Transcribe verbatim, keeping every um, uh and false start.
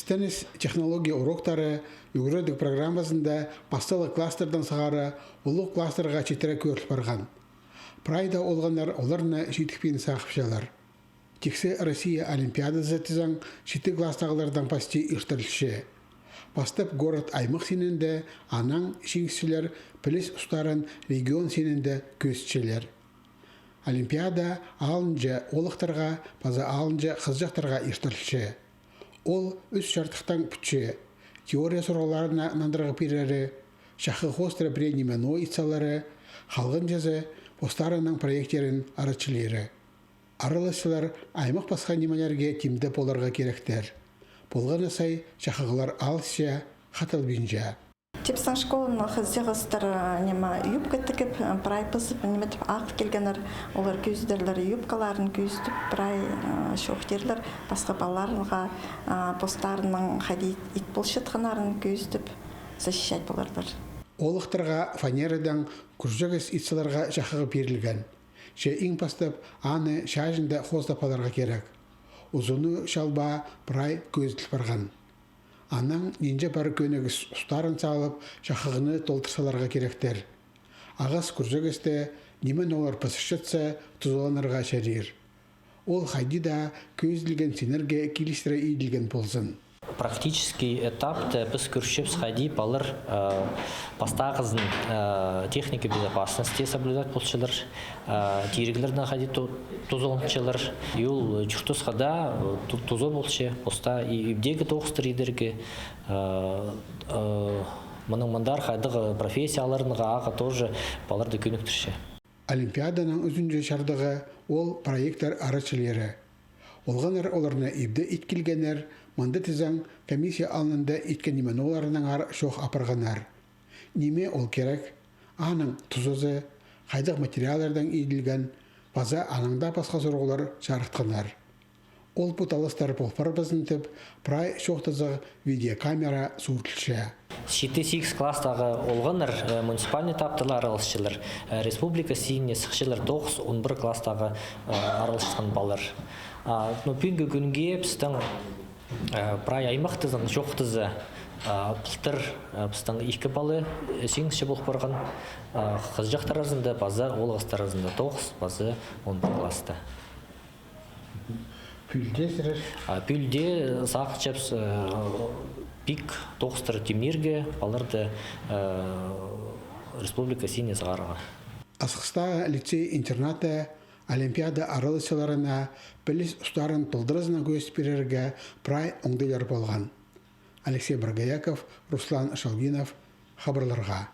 Тініс технология уроктары ӱгредіг программазында пастағы класстардаң сығара улуғ класстарға читіре кӧріл парған. Прайда олғаннар оларны чидікпин сағыпчалар. Тиксі Россия олимпиадазы тізең читі класстағылардаң пасти иртірілче. Пастап город-аймах синінде, анаң чиңісчілер піліс устарын регион синінде кӧзітчелер. Олимпиада алынҷа оолахтарға паза алынҷа хызыҷахтарға иртірілче. Ол ӱс чардыхтаң пӱтче: теория сурығларына нандырығ пирері, чахы хоостыра пірее ниме ноо ит салары, халғанҷызы постарының проекттерін аратчылиры. Араласчылар аймах пасха нимелерге тимде поларға киректер. Полған на сай чахығлар алысча, хаталбинча. Тіпсең школаның хызыҷағыстар, а, ниме, юбка тігіп, а, прай пызып, ниме тіп, ағыл килгеннер, олар кӧзідерлер, юбкаларын кӧзідіп, прай, а, чоохтирлар, пасха палаларға, а, постарының хайди ит полчатханнарын кӧзідіп, защищать поларлар. Оолахтарға фанерадаң кӱрҷегес ит саларға чахығы пирілген. Че иң пастап аны чааҷында хоостап аларға кирек. Узуны чалбаа прай кӧзіділ парған. Анаң нинҷе пар кӧнігіс устарын салып, чахығны толдыр саларға киректер. Ағас кӱрҷегесте ниме-ноо пызырчатса, тузаланарға чарир. Ол хайди даа кӧзіділген синнерге килістіре иділген ползын. Практический этапта піс кӧрчебіс, хайди палалар, э, пастағызын, э, техника безопасности соблюдать полчалар, э, тиріглерні хайди ту-, тузаланчалар. И ол чуртасха даа, э, ту-, туза полча, поста и ибдегі тоғыстар идерге, э, э, мының мындар хайдағ профессияларынға ағаа тоже палаларды кӧніктірче. Олимпиаданың ӱзінҷі чардығы — ол проекттер аратчылиры. Олғаннар оларны ибде ит килгеннер, мында тізең комиссия алнында иткен ниме-нооларынаңар чоох апарғаннар. Ниме ол кирек, аның тузазы, хайдағ материаллардаң иділген, паза анаң даа пасха сурығлар чарытханнар. Ол пу таластар пол парбазын тіп, прай чоохтазығ видеокамера сууртылча. Читі-сигіс класстағы олғаннар, э, муниципальный этапта ла араласчалар, э, республика синіне сыхчалар тоғыс, он пір класстағы, э, араласчатхан палалар. А, ну, пӱӱнгі кӱнге пістің, э, прай аймахтазың чоохтаза, а, пылтыр, э, пістің ікі пала, э, чиңісчі пол парған, а, хызыҷахтар аразында паза оолағастар аразында тоғыс паза он пір класста. Пӱӱлде сірер? А, пӱӱлде сағынчабыс, э, пик тоғыстар тимнирге, палаларды, э, республика синіне сығарарға. Асхыстағы лицей-интернатта олимпиада араласчыларына піліс устарын толдыразынаң кӧзіт пирерге прай оңдайлар полған. Алексей Боргояков, Руслан Шалгинов, хабарларға.